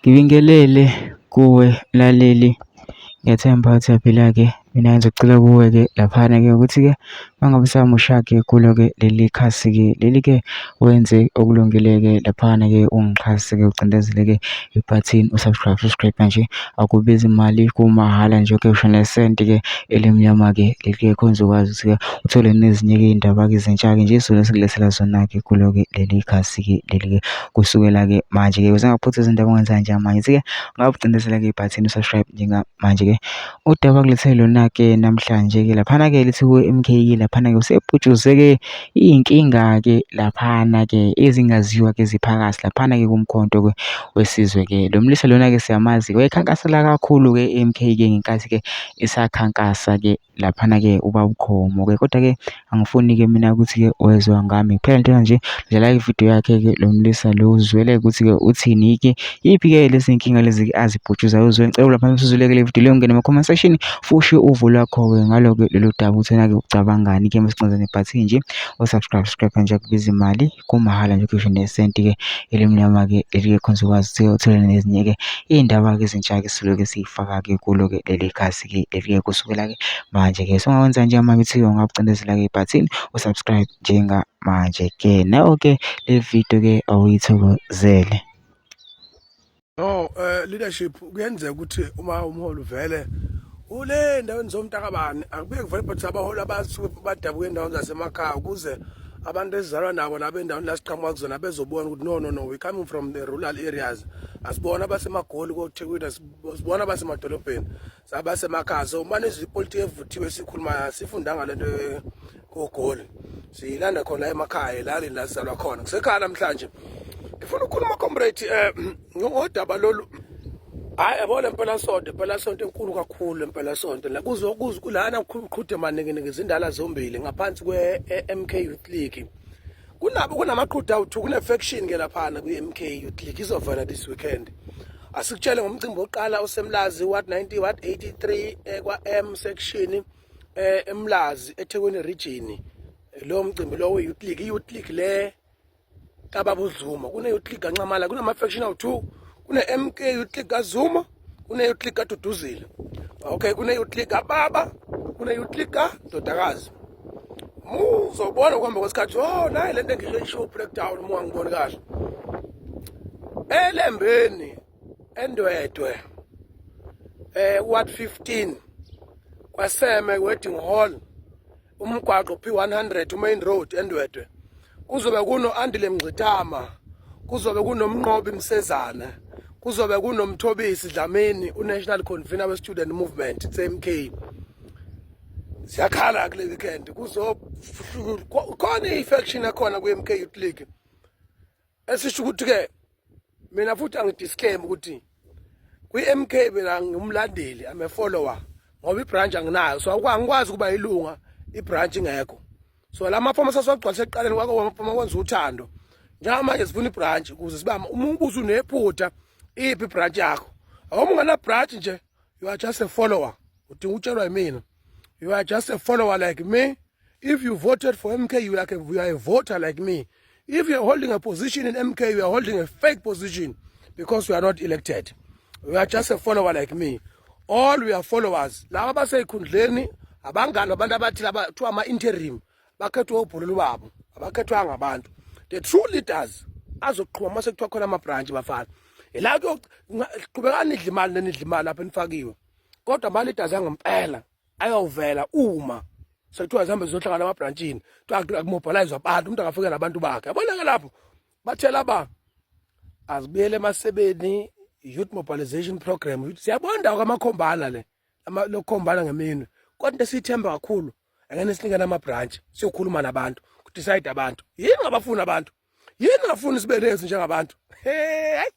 Ngibingelele kuwe mlaleli, ngiyathemba ukuthi uyaphila-ke. Mina ngizocela kuwe-ke laphana-ke ukuthi-ke uma ngabe usamusha-ke kulo-ke leli khasi-ke leli-ke wenze okulungile-ke laphana-ke ungixhase-ke ucindezele-ke ibhathini u-subscribe, subscribe nje akubizi mali kumahhala nje ukhishwa nesenti-ke elimnyama-ke leli-ke khona uzokwazi ukuthi-ke uthole nezinye-ke iy'ndaba-ke ezintsha-ke nje esisuke sikulethela zona-ke kulo-ke leli khasi-ke leli-ke. Kusukela-ke manje-ke ukuze ungaphuthi izindaba ongenza njengamanje ke ngabe ucindezela-ke ibhathini u-subscribe njengamanje-ke. Udaba akulethe lona-ke namhlanje-ke laphana-ke lithi ku-M_K laphana-ke useputshuzeke iy'nkinga-ke laphana-ke ezingaziwa-ke ziphakathi laphana-ke kuMkhonto-ke weSizwe-ke. Lo mlisa lona-ke siyamazi-ke wayekhankasela kakhulu-ke i-M_K-ke ngenkathi-ke isakhankasa-ke. Laphana-ke ubaba uKhomo-ke. Kodwa-ke angifuni-ke mina ukuthi-ke wezwa ngami kuphela into nje dlala ividiyo yakhe-ke lo mlisa lo uzwele ukuthi-ke uthini-ke yiphi-ke lezi nkinga lezi azibhutshuzayo uzwe. Ngicela lapha usizwele-ke le vidiyo leyo ungene ema-comment section futhi uvo lwakho-ke ngalo-ke lolu daba ukuthi wena-ke ucabangani-ke masicinza nebhathini nje o-subscribe subscribe nje akubiza imali. Kumahhala nje ukhishwe nesenti-ke elimnyama-ke leli-ke khona uzokwazi ukuthi uthole nezinye-ke iy'ndaba-ke ezintsha-ke esizobe siy'faka-ke kulo-ke leli khasi-ke leli-ke kusukela-ke manje-ke. So ungakwenza njengamanje ukuthi ungakucindezela-ke ibhathini u-subscribe njengamanje-ke. Nayo-ke le video-ke awuyithokozele. No, leadership kuyenzeka ukuthi uma umholi uvele ule endaweni zomntakabani akubuye kuvele but abaholi abasuke badabuka endaweni zasemakhaya ukuze abantu esizalwa nabo laba endaweni la siqhamuka kuzona bezobona ukuthi no, no, no, we coming from the rural areas. Asibona abasemagoli koThekwini, sibona abasemadolobheni, sabasemakhaya. So uma nizwa ipolitiki evuthiwe sikhuluma sifunda ngale nto kogoli, siyilanda khona emakhaya elalini la sizalwa khona. Kusekhaya namhlanje ngifuna ukukhuluma, comrade, ngodaba lolu. Hayi, yabona, impelasonto, impelasonto enkulu kakhulu, impelasonto la kuzo kulana kuqhude maningi izindala zombili ngaphansi kwe-MK Youth League. Kunabo kunamaqhude awu-2, kune-faction ke laphana kwi-MK Youth League izovela this weekend. Asikutshele ngomcimbi wokuqala oseMlazi, ward 90, ward 83, kwa-M section, eMlazi, eThekwini region. Lo mcimbi lo we-Youth League, i-Youth League le kababa uZuma, kune-Youth League kaNxamala, kunama-faction awu-2, kune-MK Youth League kaZuma, kune-Youth League kaDuduzile, okay, kune-Youth League kababa, kune-Youth League kaNdodakazi. Uzobona ukuhamba kwesikhathi. Oh, nayi lento engisho ishow breakdown uma ungangiboni kahle. Elembeni, eNdwedwe, ward 15, kwaseme wedding hall, umgwaqo P100, main road eNdwedwe, kuzobe kuno Andile Mngxitama, kuzobe kunoMnqobi Msezana, kuzobe kunoMthobisi Dlamini, unational convener we student movement CMK. Siyakhala kule weekend kuzo khona i-faction ekhona kwi-MK Youth League esisho ukuthi ke mina futhi angidisclaim ukuthi kwi-MK mina ngumlandeli, I'm a follower, ngoba ibranch anginayo, so angikwazi ukuba ilunga ibranch ingekho. So la mafomu sasiwagcwalisa ekuqaleni kwako amafomu akwenza uthando. Njengamanje sifuna ibranch ukuze sibambe uma ubuza unephutha iphi ibranch yakho. Awuma ungana branch nje, you are just a follower. Udinga utshelwa yimina, you are just a follower like me. If you voted for MK, you are a voter like me. If you are holding a position in MK, you are holding a fake position because you are not elected. You are just a follower like me. All we are followers. Laba baseyikhundleni abangani abantu abathile abathiwa ama-interim bakhethwe obhululu babo, abakhethwanga abantu. The true leaders azoqhuma uma sekuthiwa khona ama-branch, bafana. Ila kuyoqhubekani nidla imali, nenidla imali lapho enifakiwe, kodwa ama-leaders angempela ayovela uma sekuthiwa zihambe zizohlangana emabhrantshini, kuthiwa akumobilize abantu, umuntu akafike nabantu bakhe. Yabona-ke lapho bathela aba azibuyele emasebeni, youth mobilization program. Siyabona indawo kamakhombana le lokukhombana ngeminwe, kodwa into esiyithemba kakhulu angene sinikane ama-branch siyokhuluma nabantu, kudecide abantu yini ngabafuni abantu, yini ngafuni sibe nezi njengabantu. Hey.